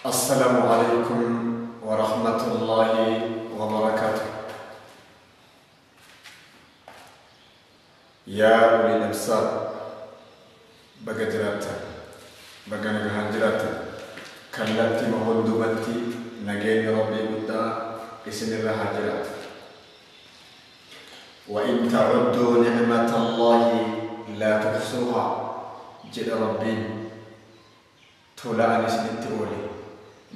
Assalaamu alaikum wa rahmatullahi wa barakaatuh. Yaa ulil absaar, baga jiraattan, baga nagahaan jiraattan. Kallattima hundumatti nageenyi Rabbii guddaa isinirra haa jiraatu. Wa in ta'udduu ni'matallahi laa tuhsuuhaa jedha Rabbiin. Tola ani isinitti oole,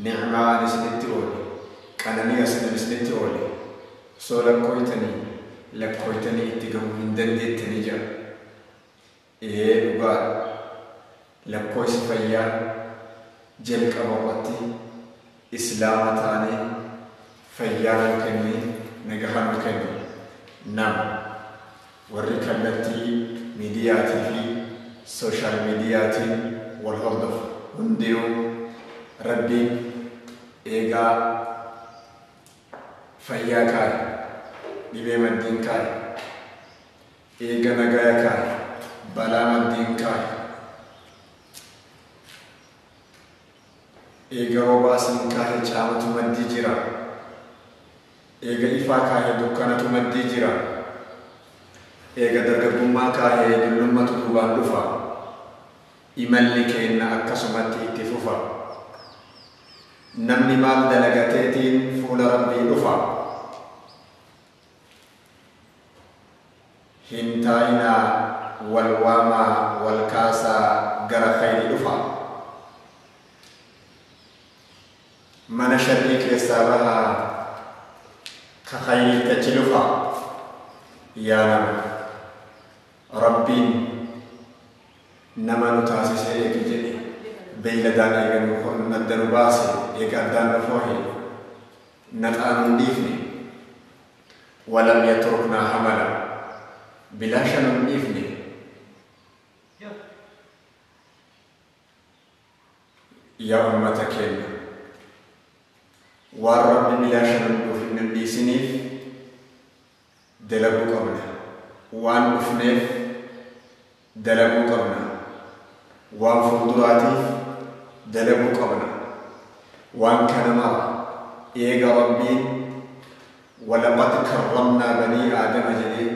ni'maa ani isinitti oole, qananii ani isinitti oole, osoo lakkooytanii lakkooytanii itti gahuu hin dandeettanii jedha. Ee dhugaadha. Lakkooysi fayyaa jalqaba irratti Islaama taanee fayyaa nuu kennee nagaha nuu kenne. Nama warri kallattii miidiyaatii fi sooshaal miidiyaatiin wal hordofu hundinuu Rabbiin eegaa fayyaa kaaye, dhibee maddiin kaaye, eega nagaya kaaye, balaa maddiin kaaye, eega rooba asiin kaahe caamatu maddii jira, eega ifaa kaahe dukkanatu maddii jira, eega dargaggummaa kaahe dullummatu duubaan dhufa. Imalli keenna akkasumatti itti fufa. Namni maal dalagateetiin fuula Rabbii dhufa? Hin taa'inaa, wal waamaa, wal kaasaa, gara khayri dhufa. Mana sharrii keessaa bahaa, ka khayriitti achi lufa. Yaa nama, Rabbiin nama nu taasisee eegi jedhe, beeyladaan eega nu adda nu baase, eega addaan nu foohe, naxaa nun dhiifne. Walam yatruknaa hamala, bilaasha nun dhiifne. Yaa ummata keenna, waan Rabbi bilaasha nun dhiisiniif dalaguu qabna. Waan dhufneef dalaguu qabna. Waan fuulduraatiif dalaguu qabna. Waan kana mara eega Rabbiin walaqad karramnaa banii Aadama jedhee,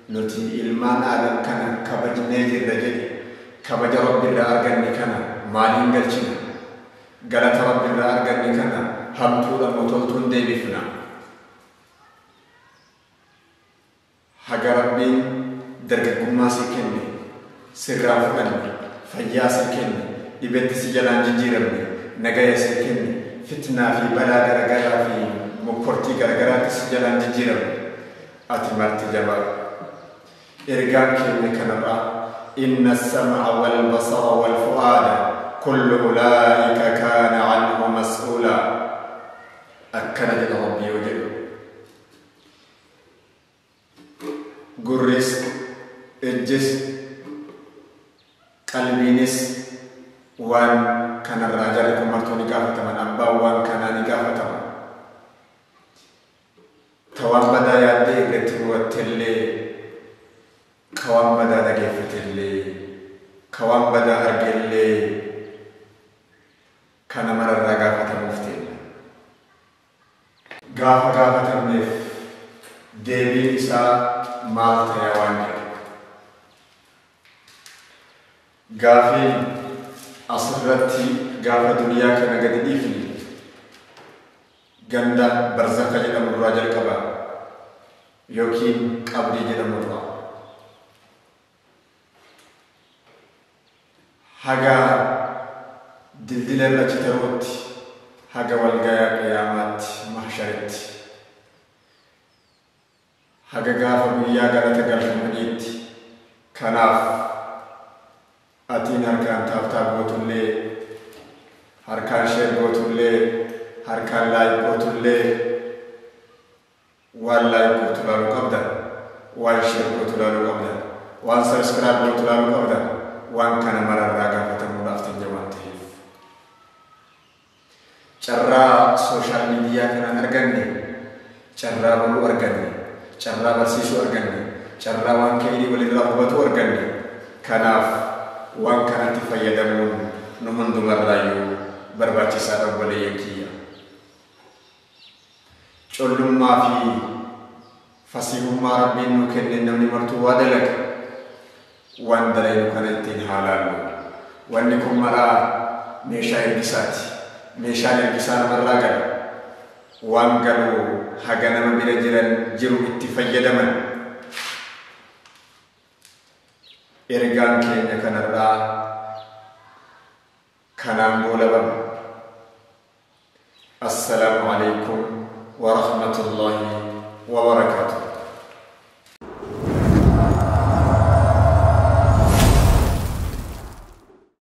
nuti ilmaan Aadam kana kabajnee jirra jedhe, kabaja Rabbi irraa arganne kana maaliin galchina? Galata Rabbi irraa arganne kana hamtuudha moo toltuun deebifna? Haga Rabbiin dargaggummaa sii kenne sirraa hin fudhanne, fayyaa sii kenne dhibetti si jalaan jijjiiramne, nagaya sii kenne fitnaa fi balaa garagaraa fi mokkortii garagaraatti si jalaan jijjiiramne, ati marti jabaadhu. Ergaan keenya kanarraa, inna as-sam'a wal basara wal fu'aada kullu ulaa'ika kaana anhu mas'uulaa. Akkana jedha Rabbi yoo jedhu, gurris, ijjis, qalbiinis waan kanarraa jarri kun martuu ni gaafataman. Abbaan waan kanaa ni gaafatama. Ta waan badaa yaaddee irratti murattellee, ka waan badaa dhageeffatellee, ka waan badaa argellee, kana mararraa gaafatamuuf teenna. Gaafa gaafatamneef deebiin isaa maal taya waan jedhu. Gaafiin asirratti gaafa duniyaa kana gadi dhiifne ganda barzakha jedhamu irraa jalqaba yookiin qabrii jedhamu irraa haga dildila irra achi taruutti, haga walgayaa qiyaamaatti, mahsharitti, haga gaafa guyyaa galata galfamaniitti. Kanaaf atiin harkaan tap tap gootullee, harkaan share gootullee, harkaan like gootullee, waan like gootu laaluu qabda, waan share gootu laaluu qabda, waan subscribe gootu laaluu qabda. Waan kana mararraa gaafatamuudhaaf teenya waan taheef. Carraa social media kanaan arganne, carraa baruu arganne, carraa barsiisuu arganne, carraa waan keyrii walirraa hubatuu arganne. Kanaaf waan kanatti fayyadamuun nu hundumarraayyuu barbaachisaadha obboleeyyan kiyya. Collummaa fi fasiihummaa Rabbiin nu kenne namni martuu waa dalaga. Waan dalaynu kana ittiin haa laallu. Wanni kun maraa meeshaa ergisaati. Meeshaan ergisaa namarraa gala. Waan galu haga nama bira jiran jiru itti fayyadaman. Ergaan keenya kanarraa kanaan goolabama. Assalaamu alaikum wa rahmatullahi wa barakaatuh.